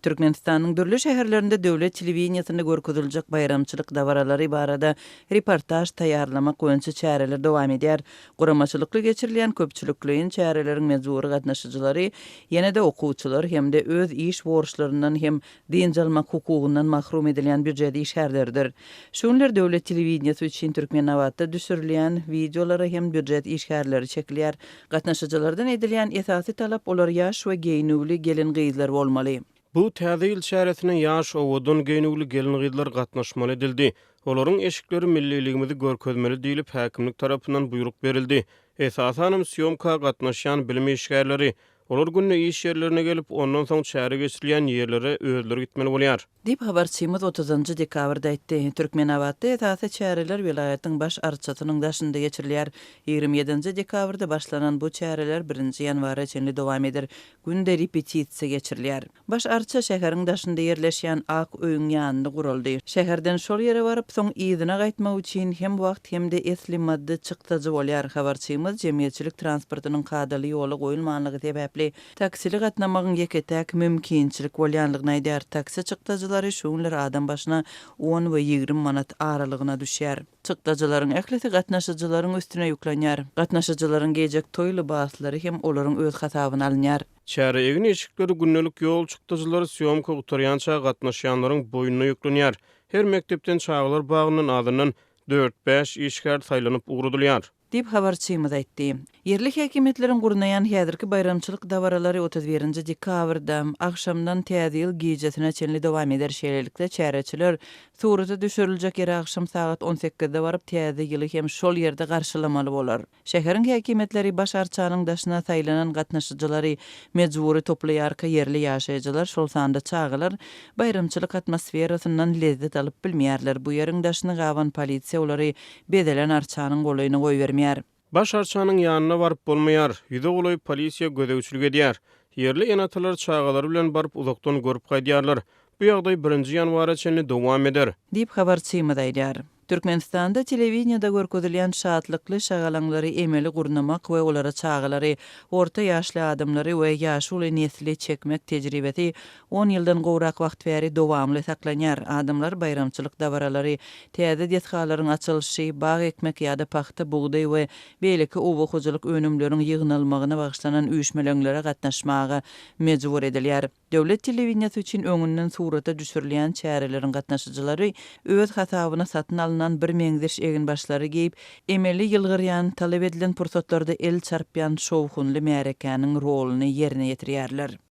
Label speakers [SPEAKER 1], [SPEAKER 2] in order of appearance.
[SPEAKER 1] Türkmenistanyň dürli şäherlerinde döwlet telewideniýesinde görkeziljek baýramçylyk dabaralary barada reportaž taýýarlamak boýunça çäreler dowam edýär. Guramaçylykly geçirilýän köpçülikleýin çäreleriň mejbury gatnaşyjylary ýene-de okuwçylar hem-de öz iş borçlaryndan hem dynç almak hukugyndan mahrum edilýän býujet işgärleridir. Şu günler döwlet telewideniýesi üçin Türkmenabatda düşürilýän wideolara hem býujet işgärleri çekilýär. Gatnaşyjylardan edilýän esasy talap olar ýaş we geýnüwli gelin-gyzlar bolmaly.
[SPEAKER 2] Bu Täze ýyl çäresine ýaş, owadan geýnüwli gelin-gyzlar gatnaşmaly edildi. Olaryň eşikleri milliligimizi görkezmeli diýlip, häkimlik tarapyndan buýruk berildi. Esasanam sýomka gatnaşýan bilim işgärleri. Olar günde iş ýerlerine gelip, ondan soň çäre geçirilýän ýerlere özleri gitmeli bolýar.
[SPEAKER 1] Diýip, habarçymyz otuzynjy dekabrda aýtdy. Türkmenabatda esasy çäreler welaýatyň baş arçasynyň daşynda geçirilýär. 27-nji dekabrda başlanan bu çäreler birinji ýanwara çenli dowam eder. Günde repetisiýa geçirilýär. Baş arça şäheriň daşynda ýerleşýän ak öýüň ýanynda guraldy. Şäherden şol ýere baryp, soň yzyna gaýtmak üçin hem wagt hem-de esli maddy çykdajy bolýar. Habarçymyz jemgyýetçilik transportynyň kadaly ýola goýulmanlygy sebäpli taksili gatnamagyň ýeke-täk mümkinçilik bolýanlygyny aýdýar. Taksi çykdajylary şu günler adam başyna on we 20 manat aralygyna düşýär. Çykdajylaryň ählisi gatnaşyjylaryň üstüne ýüklenýär. Gatnaşyjylaryň geýjek toý lybaslary hem olaryň öz hasabyna alynýar.
[SPEAKER 2] Çäre egin-eşikleri, gündelik ýol çykdajylary sýomka gutarýança gatnaşýanlaryň boýnuna ýüklenýär. Her mekdepden çagalar bagyndan azyndan dört-bäş işgär saýlanyp ugradylýar.
[SPEAKER 1] Diýip, habarçymyz aýtdy. Ýerli häkimiýetleriň gurnaýan häzirki baýramçylyk dabaralary 31 dekabrda, agşamdan Täze ýyl gijesine çenli dowam eder. Şeýlelikde, çäreçiler surata düşüriljek ýere agşam sagat on sekizde baryp, Täze ýyly hem şol ýerde garşylamaly bolar. Şäheriň häkimiýetleri baş arçanyň daşyna saýlanan gatnaşyjylary mejbury toplaýarka ýerli ýaşaýjylar, şol sanda çagalar baýramçylyk atmosferasyndan lezzet alyp bilmeýärler. Bu ýeriň daşyny gaban polisiýa olary bezelen arçanyň golaýyna goýbermeýär.
[SPEAKER 2] Baş arçanyň ýanyna baryp bolmaýar. Ýüze golaý polisiýa gözegçilik edýär. Ýerli ene-atalar çagalary bilen baryp uzakdan görüp gaýdýarlar. Bu ýagdaý birinji ýanwara çenli dowam eder.
[SPEAKER 1] Diýip, habarçymyz aýdýar. Türkmenistanda telewideniýede görkezilýän şatlykly şagalaňlary emeli gurnamak we olara çagalary, orta ýaşly adamlary we ýaşuly nesli çekmek tejribesi on ýyldan gowrak wagt bäri dowamly saklanýar. Adamlar baýramçylyk dabaralary, täze desgalaryň açylyşy, bag ekmek ýa-da pagta, bugdaý we beýleki oba hojalyk önümleriň ýygnalmagyna bagyşlanan üýşmeleňlere gatnaşmaga mejbur edilýär. Döwlet telewideniýesi üçin öňünden surata düşürilýän çäreleriň gatnaşyjylary öz hasabyna satyn alnan birmeňzeş eginbaşlary geýip, emeli ýylgyrýan, talap edilen pursatlarda el çarpýan şowhunly märekäniň roluny ýerine ýetirýärler.